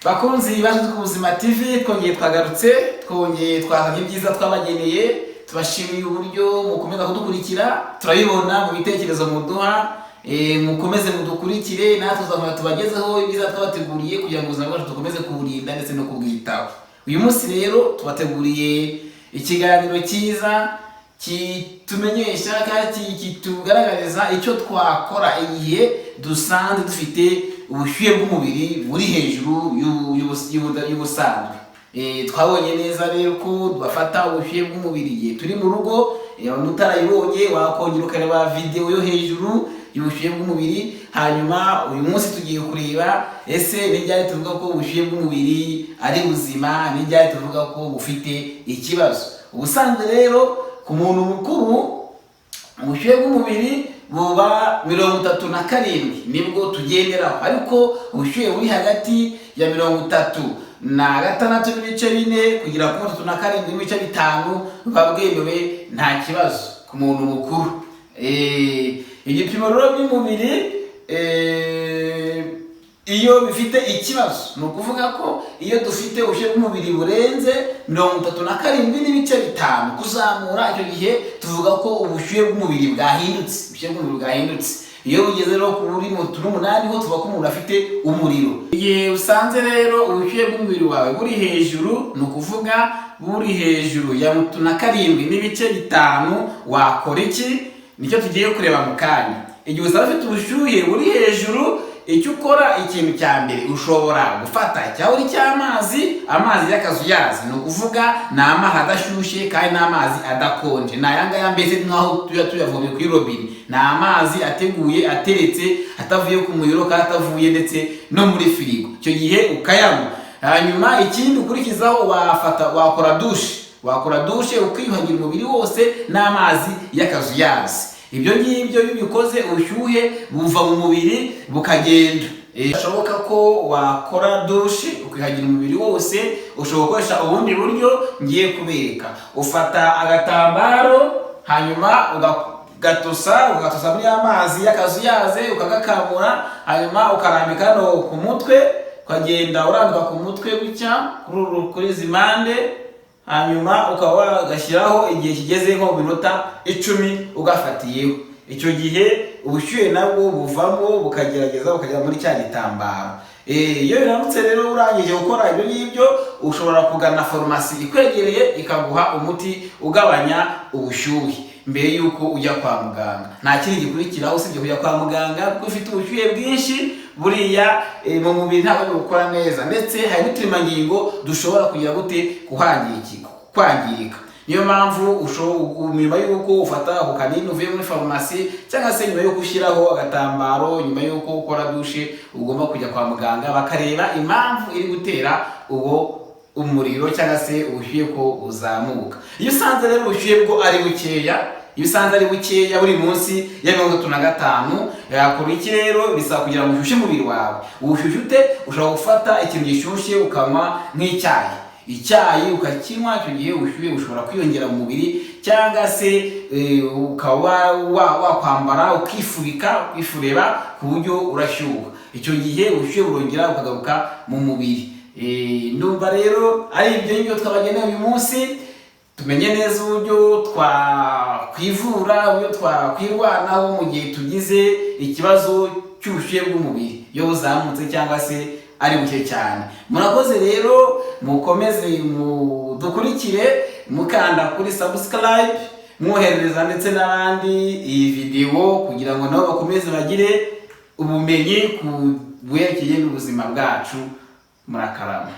Bakunzi bacu ku Buzima TV, twongeye twagarutse, twongeye twazanye ibyiza twabageneye. Tubashimiye uburyo mukomeza kudukurikira, turabibona mu bitekerezo muduha. Mukomeze mudukurikire, natwe tuzahora tubagezeho ibyiza twabateguriye kugira ngo ubuzima bwacu dukomeze kuburinda ndetse no kubwitaho. Uyu munsi rero tubateguriye ikiganiro cyiza kitumenyesha kandi kitugaragariza icyo twakora igihe dusanze dufite ubushyuhe bw'umubiri buri hejuru y'ubusanzwe. Twabonye neza rero ko bafata ubushyuhe bw'umubiri igihe turi mu rugo. Utarayibonye wakongera ukareba videwo yo hejuru y'ubushyuhe bw'umubiri. Hanyuma uyu munsi tugiye kureba: ese ni ryari tuvuga ko ubushyuhe bw'umubiri ari buzima? Ni ryari tuvuga ko bufite ikibazo? Ubusanzwe rero ku muntu mukuru ubushyuhe bw'umubiri buba 37, nibwo tugenderaho. Ariko ubushyuhe buri hagati ya 36.4 kugera ku 37.5 buba bwemewe, nta kibazo ku muntu mukuru. Igipimo rero by'umubiri iyo bifite ikibazo, ni ukuvuga ko iyo dufite ubushyuhe bw'umubiri burenze 37.5 kuzamura, icyo gihe tuvuga ko ubushyuhe bw'umubiri bwahindutse. Ubushyuhe bw'umubiri bwahindutse iyo bugeze rero kuri 38 ho tuvuga ko umuntu afite umuriro. Igihe usanze rero ubushyuhe bw'umubiri wawe buri hejuru, ni ukuvuga buri hejuru ya 37.5, wakora iki? Nicyo tugiye kureba mu kanya. Igihe usaba ufite ubushyuhe buri hejuru, icyo ukora, ikintu cya mbere, ushobora gufata ikirahuri cy'amazi, amazi y'akazuyazi, ni ukuvuga ni amazi adashyushye kandi ni amazi adakonje, ni aya ngaya mbese nk'aho tuya tuyavomye kuri robine. Ni amazi ateguye, ateretse, atavuye ku muriro kandi atavuye ndetse no muri firigo. Icyo gihe ukayanywa. Hanyuma ikindi ukurikizaho, wafata wakora douche, wakora douche ukiyuhagira umubiri wose n'amazi y'akazuyazi. Ibyo ngibyo iyo ubikoze, ubushyuhe buva mu mubiri bukagenda. Bishoboka ko wakora douche ukiyuhagira umubiri wose, ushobora gukoresha ubundi buryo ngiye kubereka. Ufata agatambaro, hanyuma ugatosa muri ya mazi y'akazuyaze, ukagakamura, hanyuma ukarambika hano ku mutwe, ukagenda urambika ku mutwe gutya kuri izi mpande, hanyuma ukaba wagashyiraho igihe kigeze nko mu minota 10 ugafatiyeho. Icyo gihe ubushyuhe nabwo buvamo, bukagerageza bukagera muri cya gitambaro. Iyo biramutse rero urangije gukora ibyo ngibyo, ushobora kugana farumasi ikwegereye ikaguha umuti ugabanya ubushyuhe mbere y'uko ujya kwa muganga. Nta kindi gikurikiraho usibye kujya kwa muganga, kuko ufite ubushyuhe bwinshi buriya mu mubiri ntabwo buri gukora neza, ndetse hari n'uturemangingo dushobora kugira gute, kuhangirika, kwangirika. Niyo mpamvu nyuma y'uko ufata ako kanini uvuye muri farumasi, cyangwa se nyuma y'uko ushyiraho agatambaro, nyuma y'uko ukora douche, ugomba kujya kwa muganga bakareba impamvu iri gutera uwo umuriro cyangwa se ubushyuhe ko buzamuka. Iyo usanze rero ubushyuhe bwo ari bukeya, iyo usanze ari bukeya, buri munsi ya 35, yakora iki rero? Bisaba kugira ngo ushyushye umubiri wawe. Uwushyushye ute? Ushobora gufata ikintu gishyushye ukanywa nk'icyayi, icyayi ukakinywa. Icyo gihe ubushyuhe bushobora kwiyongera mu mubiri, cyangwa se ukaba wakwambara ukifubika, ukifureba ku buryo urashyuha. Icyo gihe ubushyuhe burongera bukagaruka mu mubiri. Ndumva rero ari ibyo ngibyo twabageneye uyu munsi. Tumenye neza uburyo twakwivura, uburyo twakwirwanaho mu gihe tugize ikibazo cy'ubushyuhe bw'umubiri, iyo buzamutse cyangwa se ari buke cyane. Murakoze rero, mukomeze mudukurikire mukanda kuri subscribe, mwoherereza ndetse n'abandi iyi videwo kugira ngo nabo bakomeze bagire ubumenyi ku bwerekeye n'ubuzima bwacu. Murakarama.